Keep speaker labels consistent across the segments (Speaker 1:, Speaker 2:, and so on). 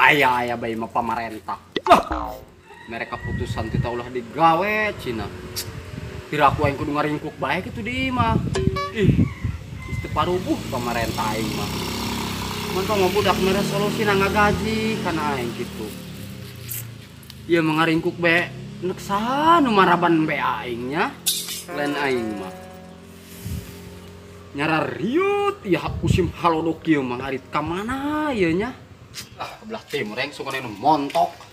Speaker 1: Aya-aya bae mah pamarentah. Lah, mereka putusan tita ulah digawe cina. Piraku aing kudu ngaringkuk bae kitu di imah. Ih, geus teu parubuh pamarentah aing mah. Mun tong budak mere solusi na ngagaji kana aing kitu. Ieu mah ngaringkuk bae nek saha nu maraban bae aing nya. Lain aing mah. Nyara riut ieu musim halodok ieu mah ngarit ka mana ieu nya? Ah, belah timur aing suka nu montok.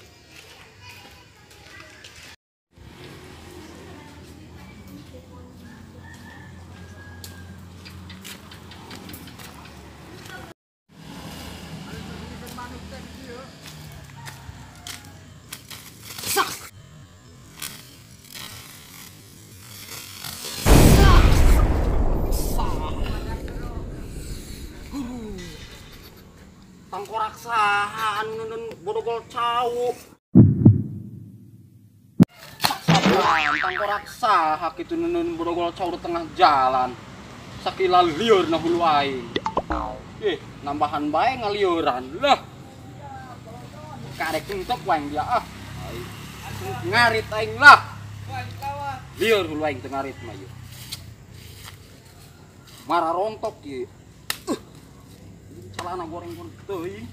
Speaker 1: Tangkorak saha anu nunun bodogol cau. Tangkorak saha kitu nunun bodogol cau di tengah jalan. Sakila lieur na hulu aing. Ih, nambahan bae ngalieuran. Lah. Karek entok wae dia ah. Ngarit aing lah. Lieur hulu aing teu ngarit mah ieu. Marah rontok ieu. Celana goreng pun teuing.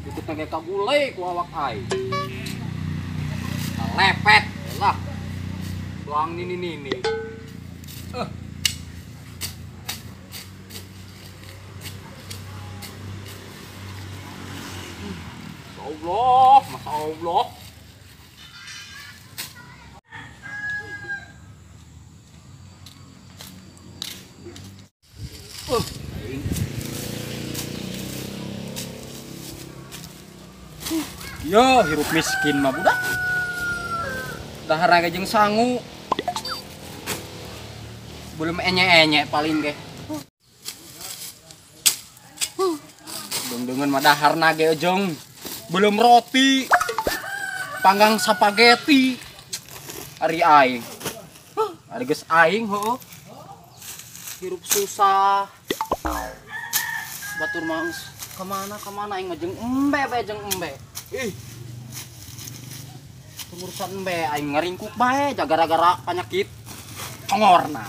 Speaker 1: Itu teh kagule ku awak aing. Lepet lah. Doang nini nini. Masya Allah, Masya Allah. Yo, hirup miskin mah budak. Dahar ge jeung sangu. Belum enye-enye paling ge. Deung-deungeun mah daharna ge jeung belum roti. Panggang spaghetti. Ari aing. Ari geus aing heueuh. Hirup susah. Batur mah kemana aing mah jeung embe bae jeung embe. Ih. Urusan embe aing ngaringkuk bae gara-gara penyakit congorna.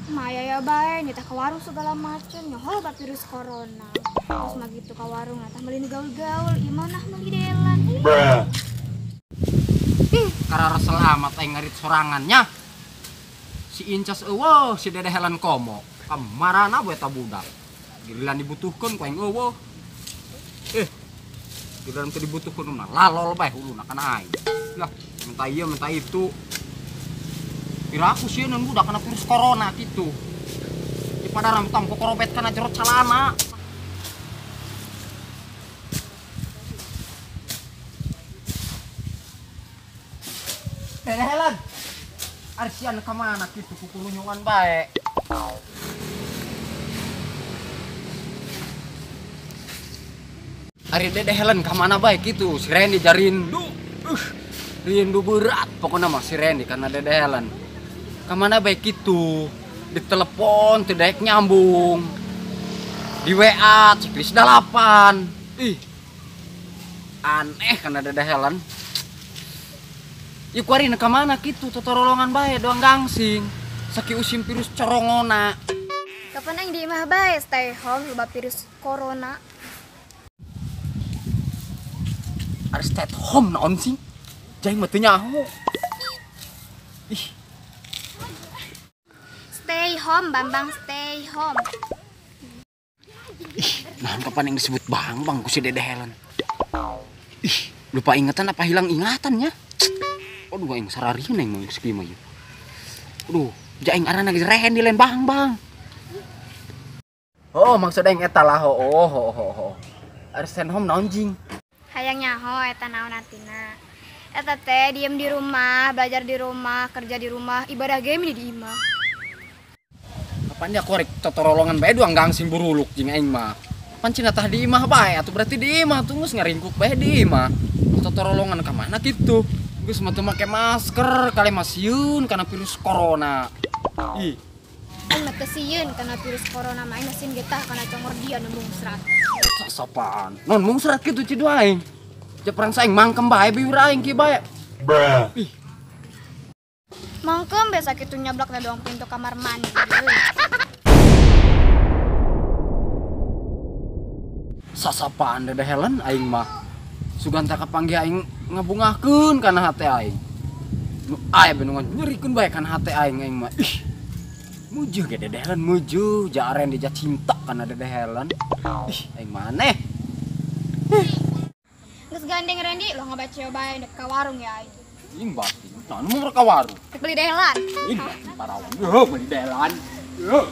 Speaker 2: Maya ya bae nitah ke warung segala macem nyohol obat virus corona. Terus mah gitu ke warung tah meuli nu gaul-gaul, imah nah meuli delan.
Speaker 1: Bruh. Karara selamat aing ngarit sorangannya. Si Incas eueuh, si Dedeh Helen komo. Kamarana bae eta budak. Giliran dibutuhkeun ku aing eueuh. Giliran teu dibutuhkeun mah lalol bae huluna kana aing. Lah, minta ieu minta itu. Piraku sieun budak kana virus corona kitu. Di padaram tam kokorobet kana jero calana. Dedeh Helen. Arsian ka mana kitu kukurunyungan bae. Ari Dedeh Helen ka mana bae kitu si Randy jarindu. Rindu berat pokoknya mah si Randy karena Dedeh Helen. Ka mana bae kitu ditelepon teu daek nyambung. Di WA checklist 8. Ih. Aneh karena Dedeh Helen. Ieu kuari ka mana kitu totorolongan bae doang gangsing. Saki usim virus corongona.
Speaker 2: Kapan aing di imah bae stay home loba virus corona.
Speaker 1: Ari stay at home naon sih? Jaing mah teu nyaho. Ih.
Speaker 2: Stay home Bambang, stay home.
Speaker 1: Ih, naon kapan yang disebut Bambang ku si Dedeh Helen. Ih, lupa ingatan apa hilang ingatannya? Aduh, aing sararieun aing mah geus kieu mah ieu. Aduh, jaing arana geus rehen di lain Bambang. Oh, maksud aing eta lah. Oh. Ari stay home naon jing?
Speaker 2: Hayang nyaho eta naon artina. Eta teh diem di rumah, belajar di rumah, kerja di rumah, ibadah ge di imah.
Speaker 1: Kapan dia korek totorolongan bae doang gangsing buruluk jeung aing mah. Pan cina tah di imah bae atuh berarti di imah tuh geus ngaringkuk bae di imah. Totorolongan ka mana kitu? Geus mah teu make masker kali mah sieun kana virus corona. Ih.
Speaker 2: Aing mah teu sieun kana virus corona mah aing mah sieun getah kana congor dia nu mungsrat.
Speaker 1: Sasapaan. Non mungsrat kitu cidu aing. Jeprang saing mangkem bae biwir aing kieu bae. Bruh. Ih.
Speaker 2: Mangkem biasa kitu nyablak na doang pintu kamar mandi.
Speaker 1: Sasapaan Dede Helen aing mah. Sugan teh kapanggih aing ngabungahkeun kana hate aing. Nu aya bendungan nyerikeun bae kana hate aing aing mah. Ih. Mujuh ge Dede Helen mujuh, ja Randy ja cinta kana Dede Helen. Ih, aing maneh.
Speaker 2: Geus gandeng Randy, lo ngabaca bae dek ka warung ya aing.
Speaker 1: Ing batin. Nah, nu mau ka warung.
Speaker 2: Dek beli dehelan.
Speaker 1: Ing batin parawan. Heuh, beli dehelan. Heuh.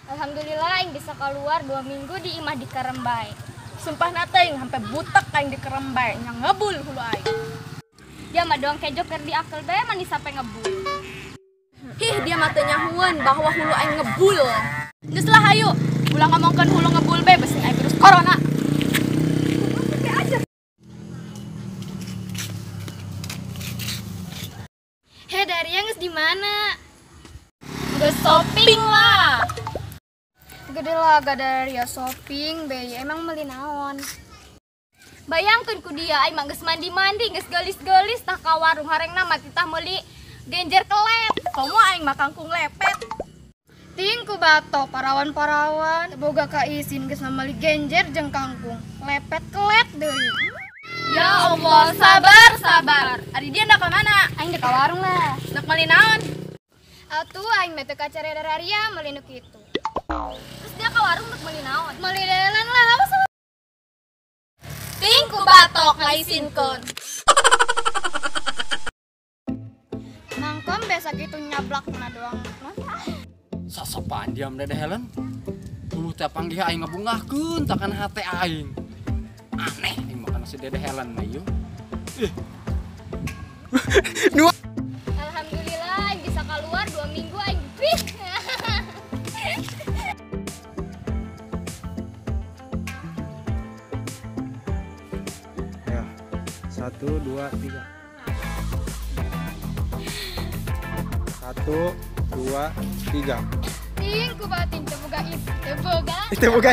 Speaker 2: Alhamdulillah aing bisa keluar 2 minggu di imah di Kerembai.
Speaker 3: Sumpah nate aing sampai butek aing di Kerembai, nya ngebul hulu aing.
Speaker 2: Dia mah doang kejo keur di akel bae manis sampai ngebul.
Speaker 3: Hih, dia mah teu nyahueun bahwa hulu aing ngebul. Geus lah hayu, ulah ngomongkeun hulu ngebul bae beuseung aing virus corona.
Speaker 2: Heh, Daria geus di mana?
Speaker 3: Geus shopping lah.
Speaker 2: Gede lah gak Daria shopping be, emang meuli naon? Bayangkeun ku dia aing mah geus mandi-mandi, geus geulis-geulis tah ka warung harengna mah titah meuli genjer kelet.
Speaker 3: Komo aing mah kangkung lepet.
Speaker 2: Ting ku bato parawan-parawan boga ka isin geus meuli genjer jeung kangkung. Lepet kelet deui.
Speaker 3: Ya Allah, sabar sabar. Ari dia ndak ka mana?
Speaker 2: Aing dek ka warung lah.
Speaker 3: Dek meuli naon?
Speaker 2: Atuh aing mah teu kacare Daria meuli nu kitu. Terus dia ke warung untuk beli naon? Beli dalan lah, apa sama?
Speaker 3: Ting ku batok ngaisinkeun.
Speaker 2: Mangkem biasa gitu nyablak na doang.
Speaker 1: Sasapaan diam Dede Helen. Hulu teh panggih aing ngabungahkeun takkan hate aing. Aneh aing mah kana si Dede Helen mah ieu. Ih.
Speaker 2: Alhamdulillah aing bisa keluar 2 minggu aing pih.
Speaker 4: Ya, 1, 2, 3. 1, 2, 3.
Speaker 2: Ting ku batin teu boga is, teu boga.
Speaker 4: Teu boga.